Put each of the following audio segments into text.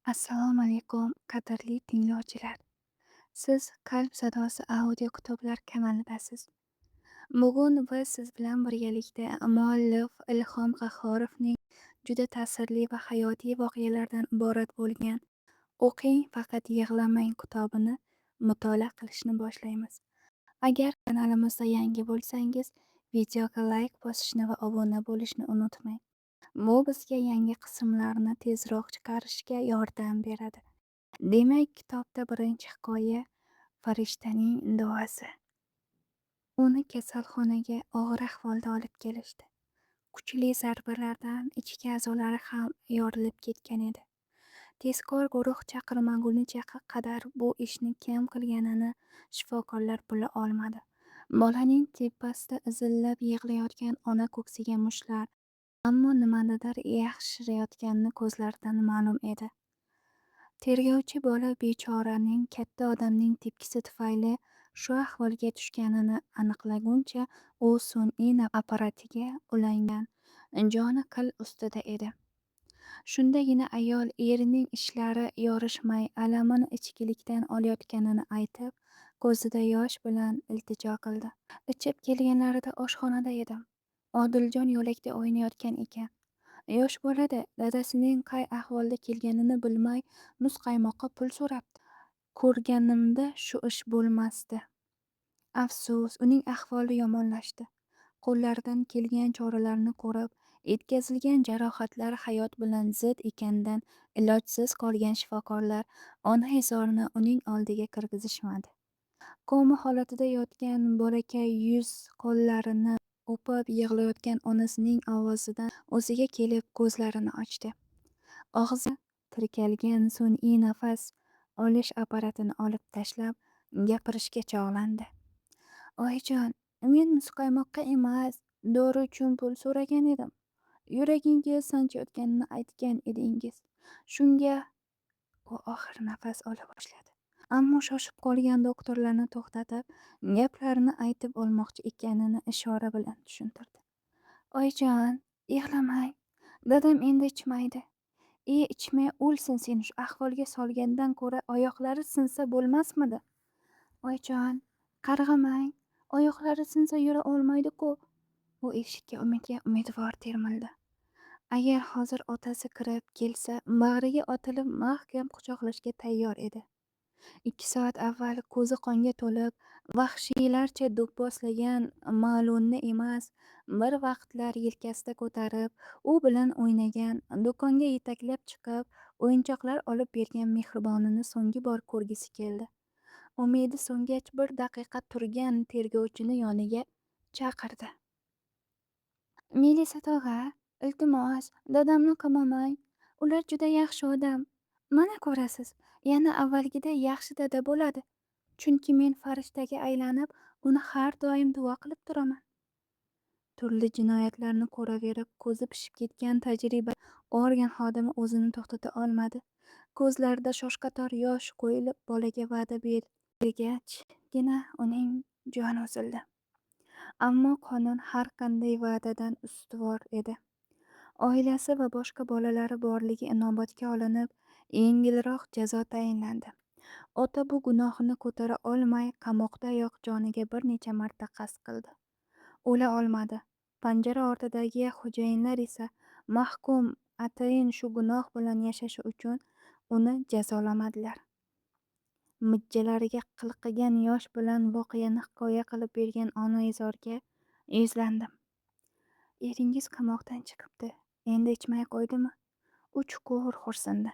Assalomu alaykum, qadrli tinglovchilar. Siz Qalb sadosi audio kitoblar kanalidasiz. Bugun biz siz bilan birgalikda muallif Ilhom Qahhorovning juda ta'sirli va hayotiy voqealardan iborat bo'lgan O'qing, faqat yig'lamang kitobini mutolaa qilishni boshlaymiz. Agar kanalimizda yangi bo'lsangiz, videoga layk bosishni va obuna bo'lishni unutmang. Bu bizga yangi qismlarni tezroq chiqarishga yordam beradi. Demak, kitobda birinchi hikoya Farishtaning duosi. Uni kasalxonaga og'ir ahvolda olib kelishdi. Kuchli zarbalardan ichki a'zolari ham yorilib ketgan edi. Tezkor guruh chaqirmagunicha qadar bu ishni kim qilganini shifokorlar bila olmadi. Bolaning tepasida izillab yig'layotgan ona ko'ksiga mushtlar, ammo nimanidir yashirayotgani ko'zlaridan ma'lum edi. Tergovchi bola bechoraning katta odamning tepkisi tufayli shu ahvolga tushganini aniqlaguncha u sun'iy apparatiga ulangan, joni qil ustida edi. Shundagina ayol erining ishlari yorishmay, alamini ichkilikdan olayotganini aytib, ko'zida yosh bilan iltijo qildi. Ichib kelganlarida oshxonada edim. Odiljon yo'lakda o'ynayotgan ekan. Yosh bolada dadasining qay ahvolda kelganini bilmay muzqaymoqqa pul so'rabdi. Ko'rganimda shu ish bo'lmasdi. Afsus, uning ahvoli yomonlashdi. Qo'llaridan kelgan choralarni ko'rib, yetkazilgan jarohatlar hayot bilan zid ekanidan ilojsiz qolgan shifokorlar ona izorni uning oldiga kirgizishmadi. Koma holatida yotgan bolakay yuz qo'llarini o'pib yig'layotgan onasining ovozidan o'ziga kelib ko'zlarini ochdi. Og'ziga tirkalgan sun'iy nafas olish apparatini olib tashlab, gapirishga chog'landi. Oyijon, men muzqaymoqqa emas, dori uchun pul so'ragan edim. Yuragingiz sanchayotganini aytgan edingiz. Shunga u og'ir nafas ola boshladi. Ammo shoshib qolgan doktorlarni to'xtatib, gaplarini aytib olmoqchi ekanini ishora bilan tushuntirdi. Oyijon, yig'lamang. Dadam endi ichmaydi. E, ichmay o'lsin seni shu ahvolga solgandan ko'ra oyoqlari sinsa bo'lmasmidi? Oyijon, qarg'amang. Oyoqlari sinsa yura olmaydi-ku. U eshikka umidvor termildi. Agar hozir otasi kirib kelsa, bag'riga otilib mahkam quchoqlashga tayyor edi. 2 soat avval ko'zi qonga to'lib, vahshiylarcha do'pposlagan mal'unni emas, bir vaqtlar yelkasida ko'tarib, u bilan o'ynagan, do'konga yetaklab chiqib, o'yinchoqlar olib bergan mehribonini so'nggi bor ko'rgisi keldi. Umidi so'ngach bir daqiqa turgan tergovchini yoniga chaqirdi. Milisa tog'a, iltimos, dadamni qamamang. Ular juda yaxshi odam. Mana ko'rasiz, yana avvalgiday yaxshi dada bo'ladi. Chunki men farishtaga aylanib, uni har doim duo qilib turaman. Turli jinoyatlarni ko'raverib, ko'zi pishib ketgan tajriba organ xodimi o'zini to'xtata olmadi. Ko'zlarida shoshqator yosh qo'yilib, bolaga va'da bergachgina uning joni uzildi. Ammo qonun har qanday va'dadan ustuvor edi. Oilasi va boshqa bolalari borligi inobatga olinib, yengilroq jazo tayinlandi. Ota bu gunohini ko'tara olmay, qamoqdayoq joniga bir necha marta qasd qildi. O'la olmadi. Panjara ortidagi xo'jayinlar esa mahkum atayin shu gunoh bilan yashashi uchun uni jazolamadilar. Mijjalariga qilqigan yosh bilan voqeani hikoya qilib bergan onaizorga yuzlandim. Eringiz qamoqdan chiqibdi, endi ichmay qo'ydimi? U chuqur xo'rsindi.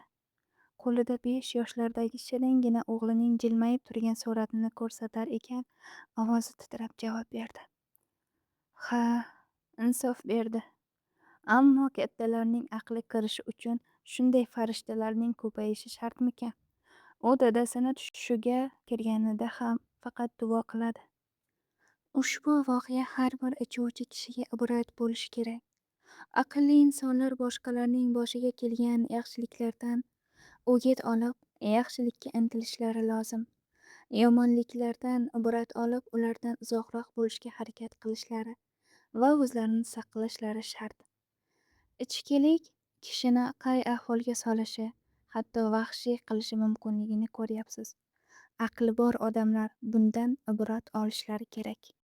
Qo'lida 5 yoshlardagi shiringina o'g'lining jilmayib turgan suratini ko'rsatar ekan, ovozi titrab javob berdi. Ha, insof berdi. Ammo kattalarning aqli kirishi uchun shunday farishtalarning ko'payishi shartmikan? U dadasini tushiga kirganida ham faqat duo qiladi. Ushbu voqea har bir ichuvchi kishiga ibrat bo'lishi kerak. Aqlli insonlar boshqalarning boshiga kelgan yaxshiliklardan o'git olib, yaxshilikka intilishlari lozim. Yomonliklardan ibrat olib, ulardan uzoqroq bo'lishga harakat qilishlari va o'zlarini saqlashlari shart. Ichkilik kishini qay ahvolga solishi hatto vahshiy qilishi mumkinligini ko'ryapsiz. Aqli bor odamlar bundan ibrat olishlari kerak.